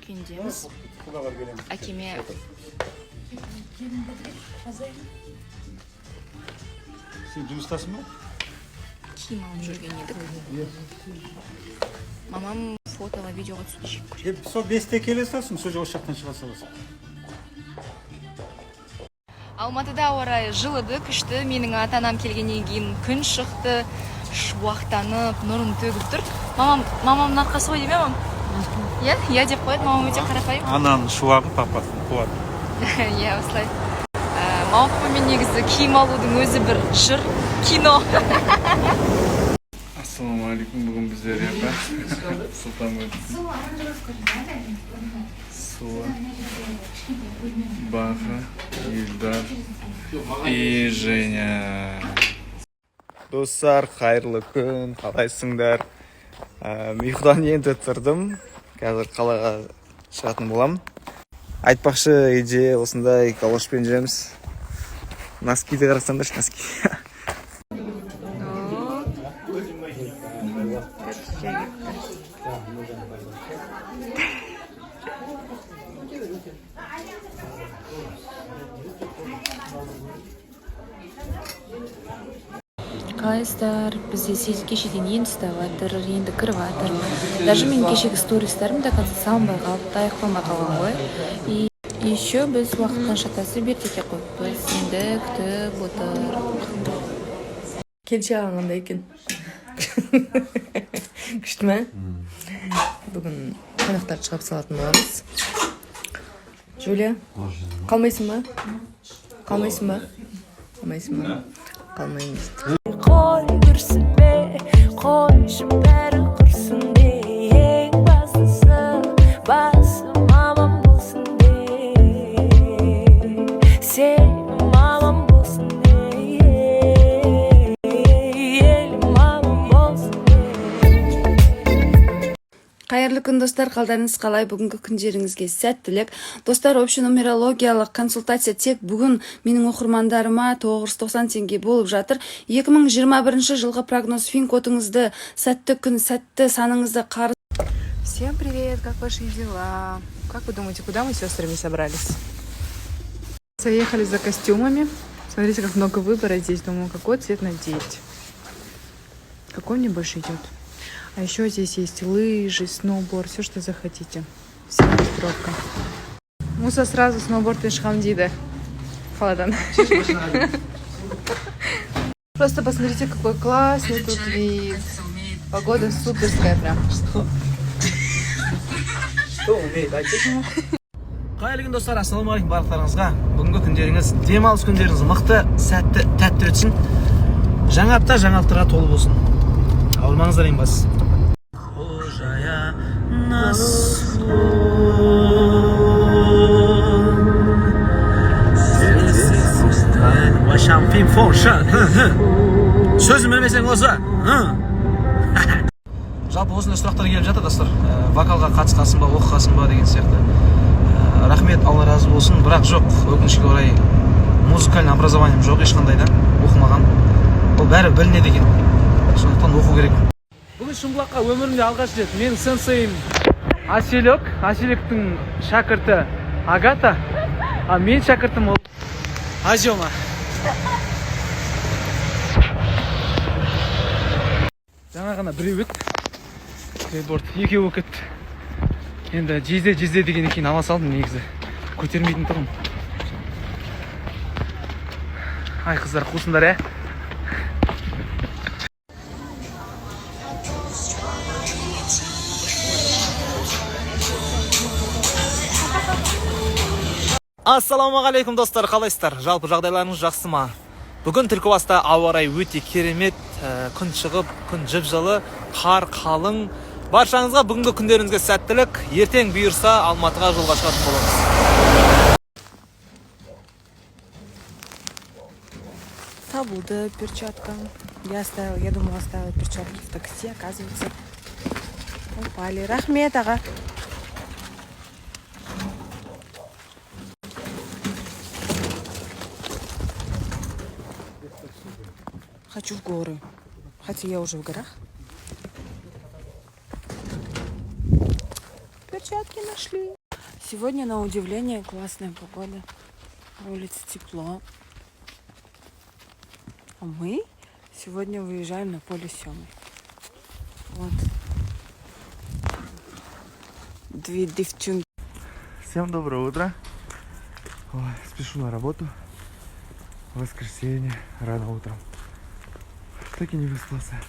Дүкендеміз. Әкеме Сен жұмыстасың ба? Киім алып жүрген едік. Мамам фотоға, видеоға түсуді жек көреді. Е, сол 5-те келе салсың, сол осы жақтан шыға саласың. Алматыда ауа райы жылыды, күшті. Менің ата анам келгеннен кейін күн шықты, шуақтанып, нұрын төгіп тұр. Мамам, мамамның арқасы ғой деймін, мамам. Иә, иә деп қояды. Мамам өте қарапайым. Ананың шуағы, папасының қуаты. Иә, осылай. Мама, папамен негізі киім алудың өзі бір жыр, кино. Ассалаумағалейкум, бүгін біздер япа Сұлтан Сула, Баха, Елдар и Женя. Достар, қайырлы күн, қалайсыңдар? Ұйқыдан енді тұрдым, қазір қалаға шығатын боламын. Айтпақшы, үйде осындай галошпен жүреміз. Носкиді қарасаңдаршы, носки. Қалайсыздар? Бізде кешеден енді ұстап жатыр, енді кіріп жатыр. Даже менің кешегі стористарым до конца салынбай қалыпты, аяқталмай қалған ғой. И еще біз уақыттан шатасып, ертеге қойыппыз, енді күтіп отыр. Келші ағаң қандай екен, күшті ме? Бүгін қонақтарды шығарып салатын боламыз. Жулия, қалмайсың ба? Қалмайсың ба? Қалмайсың ба? Қалмаймын дейді. Қой, күрсінбе, қойшы, бәрі құрсын де. Ең бастысы, басым аман болсын де, сенің мамам болсын де, елім аман болсын де. Қайырлы күн, достар! Қалдарыңыз қалай? Бүгінгі күндеріңізге сәттілік! Достар, общий нумерологиялық консультация тек бүгін менің оқырмандарыма 990 теңге болып жатыр. 2021 жылғы прогноз, фин кодыңызды, сәтті күн, сәтті саныңызды, қарыз Всем привет, как ваши дела? Как вы думаете, куда мы с сестрами собрались? Заехали за костюмами. Смотрите, как много выбора здесь. Думаю, какой цвет надеть. Какой мне больше идет? А еще здесь есть лыжи, сноуборд, все, что захотите. Вся экипировка. Муса сразу сноуборд шығам дейді. Қаладан. Просто посмотрите, какой классный тут вид. Погода суперская прям. Что умеет? Қайырлы күн, достар! Ассалаумағалейкум барлықтарыңызға! Бүгінгі күндеріңіз, демалыс күндеріңіз мықты, сәтті, тәтті өтсін. Жаңа апта жаңалықтарға толы болсын. Ауырмаңыздар, ең бастысы. Хожая на Сөзін білмесең осы. Жалпы осындай сұрақтар келіп жатыр, достар. Вокалға қатысқансың ба, оқығансың ба деген сияқты. Рахмет, Алла разы болсын, бірақ жоқ, өкінішке орай, музыкальный образованием жоқ ешқандай да, оқымаған. Ол бәрі білінеді екен, сондықтан оқу керек. Бүгін Шымбұлаққа өмірімде алғаш рет. Менің сенсейім Аселек, Аселектің шәкірті Агата, а мен шәкіртім ол Азема. Жаңа ғана біреу еді скейтборд, екеу болып кетті енді. Жезде, жезде дегеннен кейін ала салдым, негізі көтермейтін тұғын. Ай, қыздар, қусыңдар, ә. Ассалаумағалейкум, достар! Қалайсыздар? Жалпы жағдайларыңыз жақсы ма? Бүгін Түлкібаста ауа райы өте керемет. Күн шығып, күн жып жылы, қар қалың. Баршаңызға бүгінгі күндеріңізге сәттілік! Ертең бұйырса, Алматыға жолға шығатын боламыз. Табылды перчатка. Я оставила, я думала, оставила перчатки в такси, оказывается, упали. Рахмет, аға. Хочу в горы. Хотя я уже в горах. Перчатки нашли. Сегодня, на удивление, классная погода. На улице тепло. А мы сегодня выезжаем на поле Семы. Вот. Две девчонки. Всем доброе утро. Ой, спешу на работу. Воскресенье, рано утром. Так и не выспался.